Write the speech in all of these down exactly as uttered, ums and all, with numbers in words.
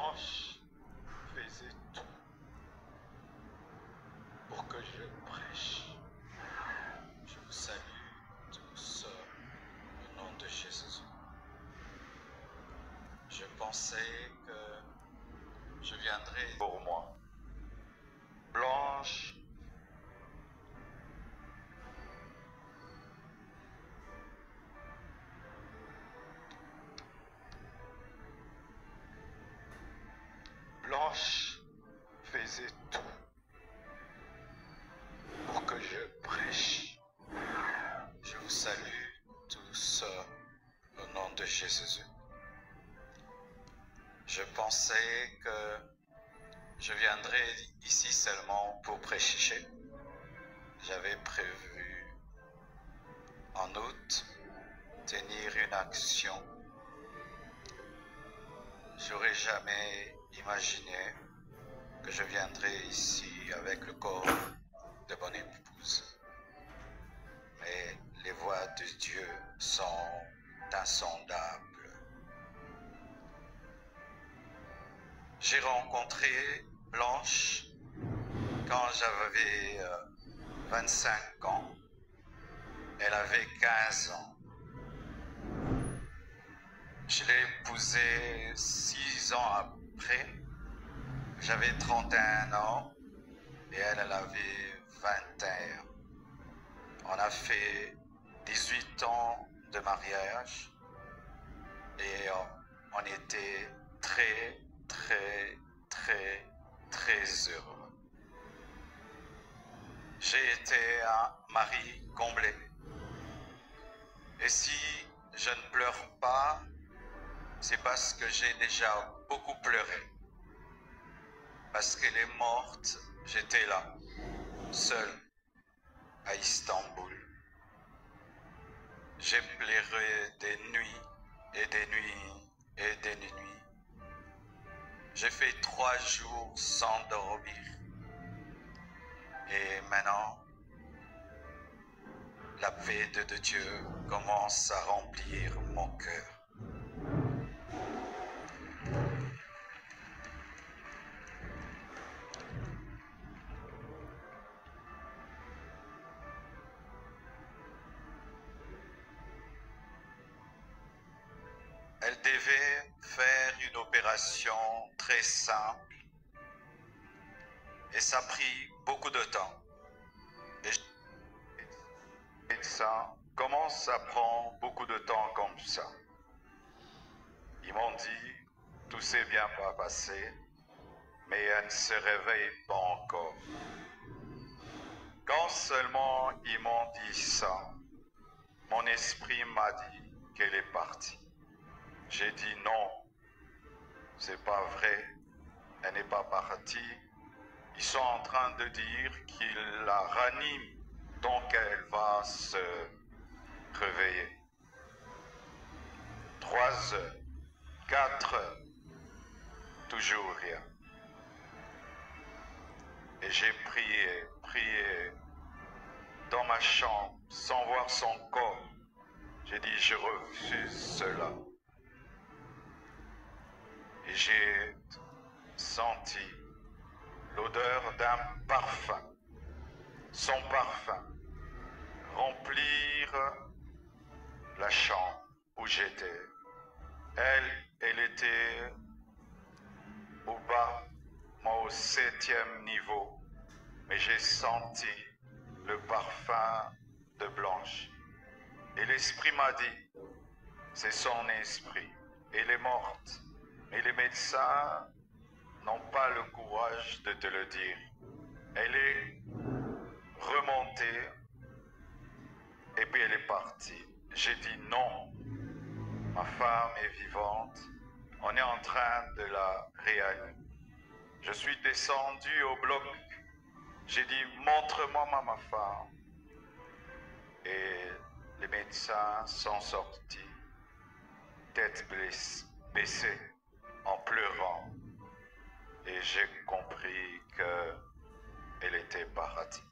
Blanche faisait tout pour que je prêche. Je vous salue tous au nom de Jésus. Je pensais que je viendrais pour moi. Blanche Blanche faisait tout pour que je prêche. Je vous salue tous euh, au nom de Jésus. Je pensais que je viendrais ici seulement pour prêcher. J'avais prévu en août tenir une action. J'aurais jamais imaginé que je viendrais ici avec le corps de mon épouse. Mais les voies de Dieu sont insondables. J'ai rencontré Blanche quand j'avais euh, vingt-cinq ans. Elle avait quinze ans. Je l'ai épousée six ans après. J'avais trente et un ans et elle, elle avait vingt et un. On a fait dix-huit ans de mariage et on était très, très, très, très heureux. J'ai été un mari comblé. Et si je ne pleure pas, c'est parce que j'ai déjà beaucoup pleuré. Parce qu'elle est morte, j'étais là, seul, à Istanbul. J'ai pleuré des nuits et des nuits et des nuits. J'ai fait trois jours sans dormir. Et maintenant, la paix de, de Dieu commence à remplir mon cœur. Elle devait faire une opération très simple et ça a pris beaucoup de temps. Et je- médecin, comment ça prend beaucoup de temps comme ça? Ils m'ont dit, tout s'est bien passé, mais elle ne se réveille pas encore. Quand seulement ils m'ont dit ça, mon esprit m'a dit qu'elle est partie. J'ai dit non, c'est pas vrai, elle n'est pas partie. Ils sont en train de dire qu'ils la raniment, donc elle va se réveiller. Trois heures, quatre heures, toujours rien. Et j'ai prié, prié dans ma chambre, sans voir son corps. J'ai dit, je refuse cela. Et j'ai senti l'odeur d'un parfum, son parfum, remplir la chambre où j'étais. Elle, elle était au bas, moi au septième niveau, mais j'ai senti le parfum de Blanche. Et l'esprit m'a dit, c'est son esprit. Elle est morte. Mais les médecins n'ont pas le courage de te le dire. Elle est remontée et puis elle est partie. J'ai dit non. Ma femme est vivante. On est en train de la réanimer. Je suis descendu au bloc. J'ai dit, montre-moi ma, ma femme. Et les médecins sont sortis, tête blesse- baissée, en pleurant. Et j'ai compris que elle était partie.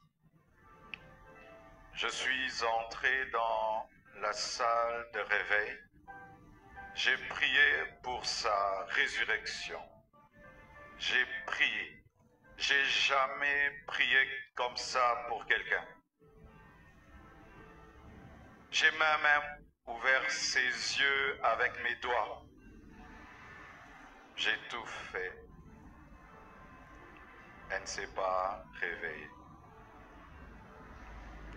Je suis entré dans la salle de réveil. J'ai prié pour sa résurrection. J'ai prié. J'ai jamais prié comme ça pour quelqu'un. J'ai même ouvert ses yeux avec mes doigts. J'ai tout fait. Elle ne s'est pas réveillée.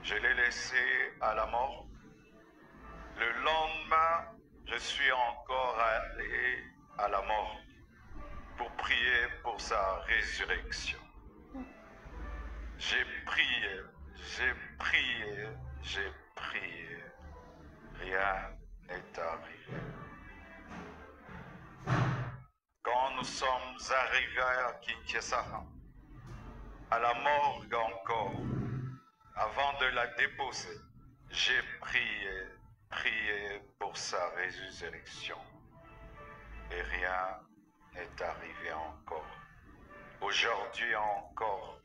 Je l'ai laissée à la morgue. Le lendemain, je suis encore allé à la morgue pour prier pour sa résurrection. J'ai prié, j'ai prié, j'ai prié. Rien n'est arrivé. Quand nous sommes arrivés à Kinshasa, à la morgue encore, avant de la déposer, j'ai prié, prié pour sa résurrection. Et rien n'est arrivé encore. Aujourd'hui encore,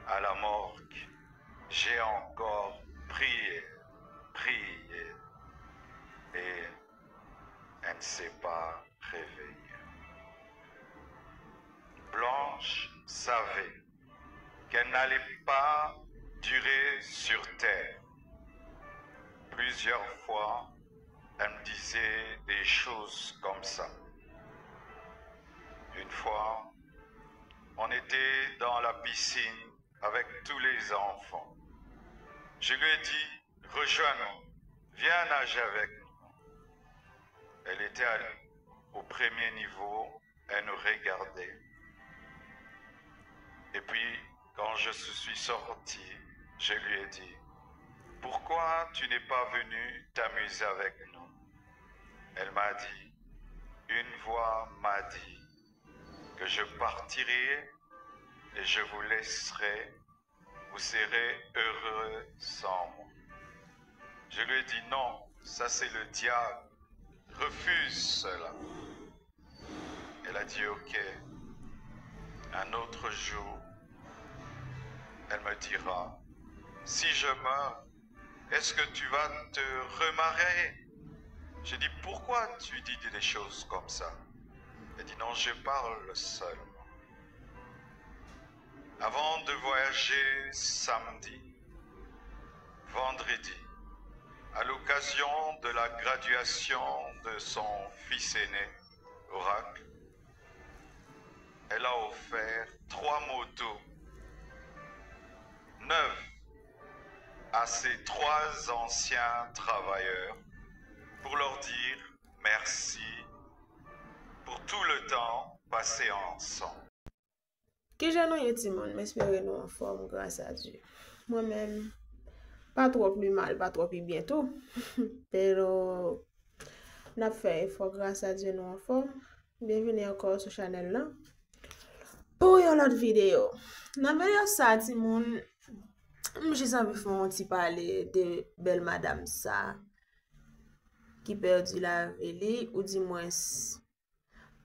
à la morgue, j'ai encore prié, prié, et elle ne s'est pas réveillée. Blanche savait qu'elle n'allait pas durer sur terre. Plusieurs fois, elle me disait des choses comme ça. Une fois, on était dans la piscine avec tous les enfants. Je lui ai dit, rejoins-nous, viens nager avec nous. Elle était au premier niveau, elle nous regardait. Et puis, quand je suis sorti, je lui ai dit, pourquoi tu n'es pas venu t'amuser avec nous ? Elle m'a dit, une voix m'a dit que je partirai et je vous laisserai, vous serez heureux sans moi. Je lui ai dit, non, ça c'est le diable, refuse cela. Elle a dit, ok, un autre jour, elle me dira, si je meurs, est-ce que tu vas te remarier ? J'ai dit, pourquoi tu dis des choses comme ça ? Elle dit, non, je parle seulement. Avant de voyager samedi, vendredi, à l'occasion de la graduation de son fils aîné, Oracle, elle a offert trois motos neuves à ses trois anciens travailleurs pour leur dire merci pour tout le temps passé ensemble. Kijan nou ye timoun? M espere nou anfòm, gras a Dye. Mwen menm, pa twò pi mal, pa twò pi byen tou. Pero, n ap fè efò, gras a Dye nou anfòm. Byenvini ankò sou chanèl lan pou yon lòt videyo. Nan videyo sa, timoun, m jis anvi fè yon ti pale de bèl madanm sa ki pèdi lavi li, oudimwens,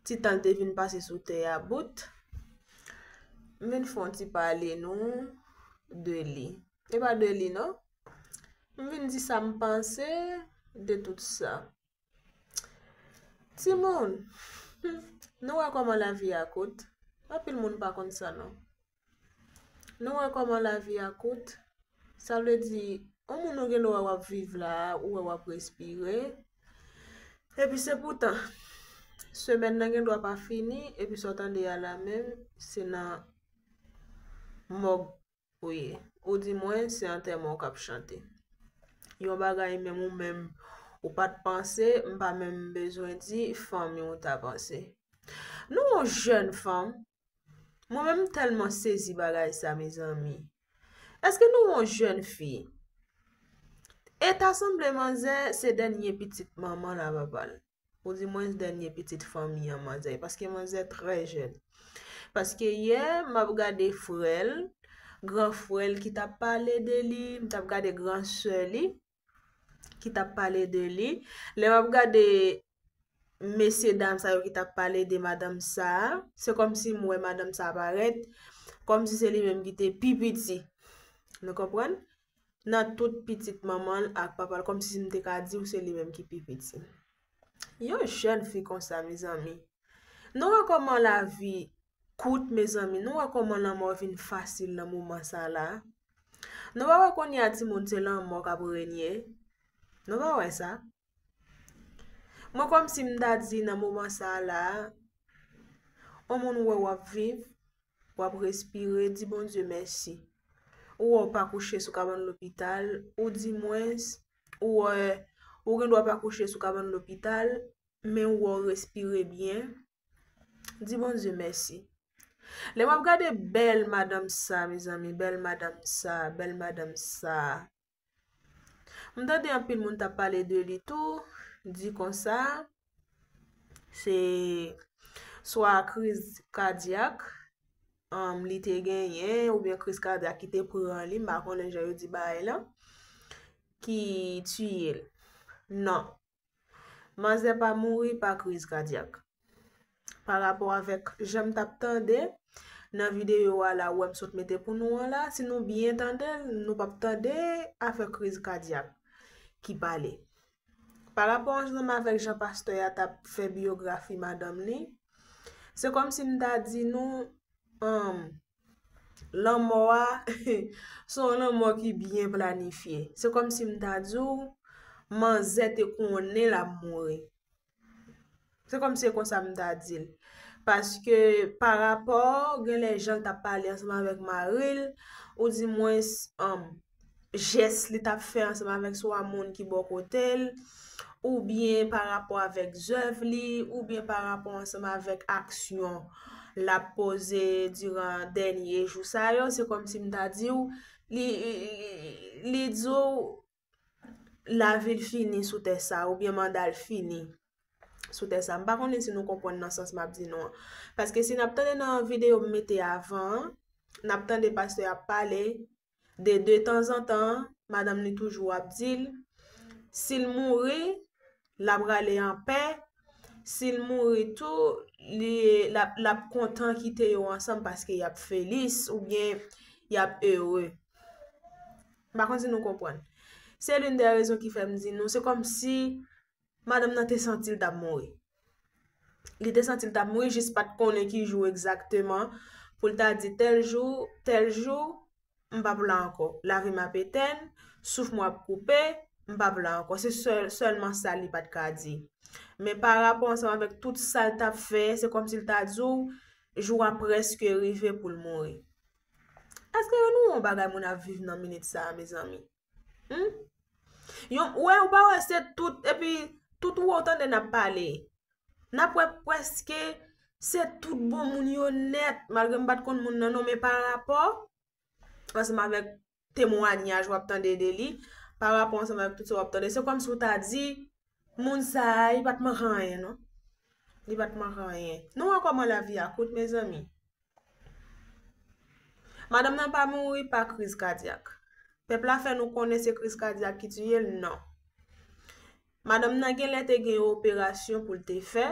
ti tan l te vin pase sou tè a bout. M vin fè yon ti pale nou de li. E pa de li non. M vin di sa m panse de tout sa. Timoun, nou wè kòman lavi a kout? Anpil moun pa konn sa non. Nou wè kòman lavi a kout? Sa vle di, yon moun ou gen dwa w ap viv la, ou wè w ap respire. Epi se poutan, semèn nan gen dwa pa fini, epi sa w tande a la menm, se nan mòg ou ye. Oudimwen, se antèman w k ap chante. Yon bagay menm ou menm ou pa t panse, m pa menm bezwen di fanmi w ta panse. Nou yon jèn fanm, mwen menm m tèlman sezi bagay sa, mezanmi. Èske nou yon jèn fi? E ta sanble manzè se dènye pitit manman l a papa l. Oudimwens dènye pitit fanmi an manzè, paske manzè trè jèn. Paske yè, m ap gade frè l, gran frè l ki t ap pale de li, m t ap gade gran sè li ki t ap pale de li. Lè m ap gade mesye dam sa yo ki t ap pale de madanm sa a, se kòmsi m wè madanm sa a parèt, kòmsi se li menm ki te pi piti. Nou konprann? Nan tout pitit manman l ak papa l, kòmsi m te ka di w se li menm ki pi piti. Yon jèn fi konsa, mezanmi. Nou wè kòman lavi kout, mezanmi. Nou wè kòman lanmò vin fasil nan moman sa la? Nou pa wè kounye a timoun se lanmò k ap renye? Nou pa wè sa? Mwen kòmsi m ta di nan moman sa la, yon moun wè w ap viv, w ap respire, di Bondye mèsi. Ou wè w pa kouche sou kabann lopital, ou di mwens, ou wè, ou gen dwa pa kouche sou kabann lopital, men ou wè w respire byen, di Bondye mèsi. Lè m ap gade bèl madanm sa, mezanmi, bèl madanm sa, bèl madanm sa. M tande anpil moun t ap pale de li tou, di konsa, se swa kriz kadyak, um, li te genyen, oubyen kriz kadyak ki te pran li, m pa konnen jan yo di bagay lan, ki tiye l. Non. Manzè pa mouri pa kriz kadyak. Pa rapò avèk jan m t ap tande nan videyo a la, ou wè m sot mete pou nou an la, si nou byen tande l, nou p ap tande afè kriz kadyak ki pale. Pa rapò ansanm avèk jan pastè a t ap fè biyografi madanm li, se kòmsi m ta di nou, um, lanmò a, se yon lanmò ki byen planifye. Se kòmsi m ta di w, manzè te konnen l ap mouri. Se kòmsi se konsa m ta di l. Paske pa rapò, gen lè jan l t ap pale ansanm avèk mari l, ou di mwens, um, jès li t ap fè ansanm avèk swa moun ki bò kote l, oubyen pa rapò avèk zèv li, oubyen pa rapò ansanm avèk aksyon l ap poze diran dènye jou sa yo, se kòmsi m ta di w, li, li, li di w lavi l fini sou tè sa, oubyen manda l fini sou tè sa. M pa konnen si nou konprann nan sans m ap di nou an. Paske si n ap tande nan videyo m mete avan an, n ap tande pastè ap pale de, de tanzantan, madanm li toujou ap di l, si l mouri, l ap rale anpè, si l mouri tou, li, l ap, l ap kontan kite yo ansanm paske y ap felis oubyen y ap ere. M pa konn si nou konprann. Se l'une des raisons ki fè m di nou, se kòmsi madanm nan te santi l t ap mouri. Li te santi l t ap mouri, jis pa t konnen ki jou egzakteman pou l ta di tèl jou, tèl jou, m p ap la ankò. Lavi m ap etèn, souf mwen ap koupe, m p ap la ankò. Se sèl, sèlman sa li pa t ka di. Men pa rapò ansanm avèk tout sa l t ap fè, se kòmsi l ta di w, jou a prèske rive pou l mouri. Èske nou wè yon bagay moun ap viv nan minit sa a, mezanmi? Hmm? Yon, ou wè, ou pa wè se tout, epi tout ou wè w tande n ap pale. N ap wè prèske se tout bon moun yo nèt, malgre m pa t konn moun nan non, men pa rapò ansanm avèk temwanyaj w ap tande de li, pa rapò ansanm avèk tout sa w ap tande, se kòmsi w ta di, moun sa a, li pa t manke anyen non. Li pa t manke anyen. Nou wè kòman lavi a kout, mezanmi. Madanm nan pa mouri pa kriz kadyak. Pèp la fè nou konnen se kriz kadyak ki tiye l, non. Madanm nan genlè te gen yon operasyon pou l te fè.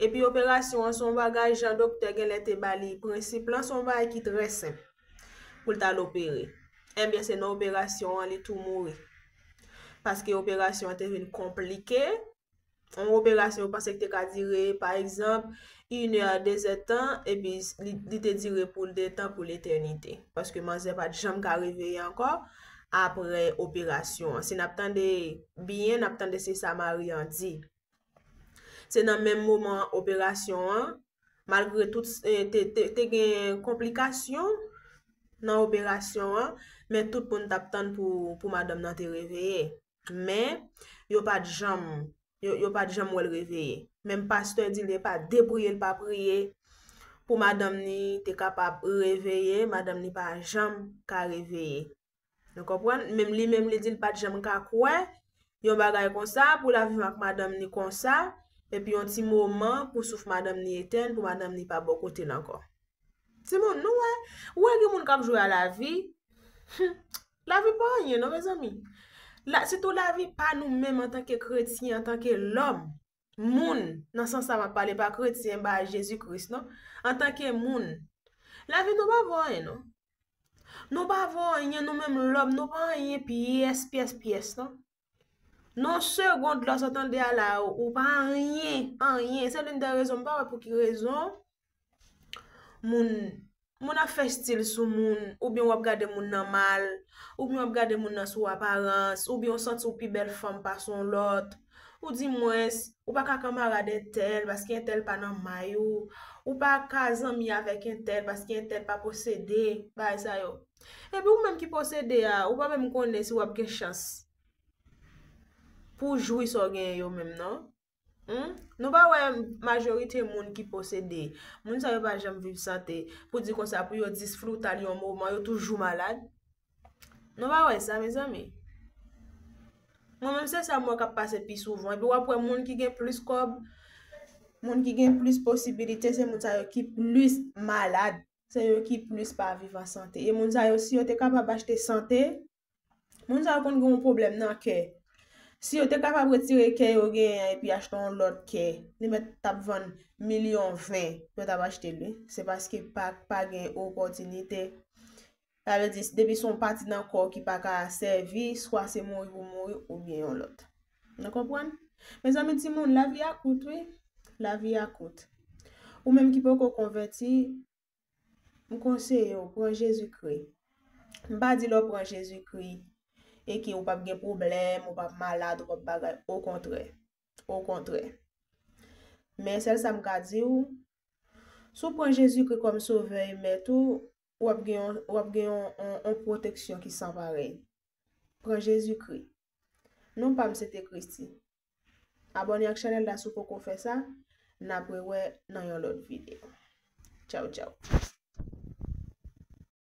Epi operasyon an se yon bagay, jan doktè genlè te ba li prensip lan, se yon bagay ki trè senp pou l t al opere. Ebyen, se nan operasyon an li tou mouri. Paske operasyon an te vin konplike. Yon operasyon yo panse ki te ka dire, pa egzanp, inè, dezèdtan, epi li, li te dire pou de tan, pou letènite. Paske manzè pa t janm ka reveye ankò apre operasyon an. Si n ap tande byen, n ap tande se sa mari an di. Se nan menm moman operasyon an, malgre tout, eh, te, te, te gen konplikasyon nan operasyon an, men tout moun t ap tann pou, pou madanm nan te reveye. Men, yo pa t janm, yo, yo pa t janm wè l reveye. Menm pastè di l pa de priye, l pa priye pou madanm ni te kapab reveye, madanm ni pa janm ka reveye. Nou konprann? Menm li menm li di l pa t janm ka kwè yon bagay konsa, pou l ap viv ak madanm ni konsa, epi yon ti moman pou souf madanm ni etèn, pou madanm ni pa bò kote l ankò. Timoun, nou wè, ou wè gen moun k ap jwe a lavi. Lavi pa anyen non, mezanmi. La, sitou lavi pa nou menm antanke kretyen, antanke lòm, moun, nan sans sa m ap pale, pa kretyen, ba Jezi Kris non, antanke moun. Lavi nou pa vo anyen non. Nou pa vo anyen, nou menm lòm, nou pa anyen pyès, pyès, pyès non. Non, segond lòs ou tande a la, ou pa anyen, anyen. Se l'une des raisons, m pa wè pou ki rezon moun, moun ap fè stil sou moun, oubyen w ap gade moun nan mal, oubyen w ap gade moun nan sou aparans, oubyen w santi w pi bèl fanm pase yon lòt, ou di mwens, ou pa ka kanmarad entèl paske entèl pa nan may ou, ou pa ka zanmi avèk entèl paske entèl pa posede, bagay sa yo. Epi ou menm ki posede a, ou pa menm konnen si w ap gen chans pou w jwi sa w genyen yo menm non. Hmm? Nou pa wè majorite moun ki posede, moun sa yo pa janm viv sante, pou di konsa pou yo disfruta l yon moman, yo toujou malad. Nou pa wè sa, mezanmi? Mwen menm se sa m wè k ap pase pi souvan. Epi w ap wè moun ki gen plis kòb, moun ki gen plis posibilite, se moun sa yo ki plis malad. Se yo ki plis pa viv an sante. E moun sa yo, si yo te kapab achte sante, moun sa yo konn gen yon pwoblèm nan kè. Si yo te kapab retire kè yo genyen an epi achte yon lòt kè, li mèt t ap vann milyon ven, yo t ap achte l, wi. Se paske pa, pa gen opòtinite. Sa vle di, depi se yon pati nan kò w ki pa ka sèvi, swa se mouri pou mouri oubyen yon lòt. Nou konprann? Mezanmi, timoun, lavi a kout, wi. Lavi a kout. Ou menm ki poko konvèti, m konseye w, pran Jezikri. M pa di lè w pran Jezikri, e ke ou p ap gen pwoblèm, ou p ap malad, ou p ap bagay. Okontrè. Okontrè. Men sèl sa m ka di w, si w pran Jezikri kòm sovè e mèt ou, w ap gen yon, w ap gen yon, yon, yon pwoteksyon ki san parèy. Pran Jezikri. Non pa m se te Christy. Abòne ak chanèl la si w poko fè sa. N ap rewè nan yon lòt videyo. Tchaw, tchaw.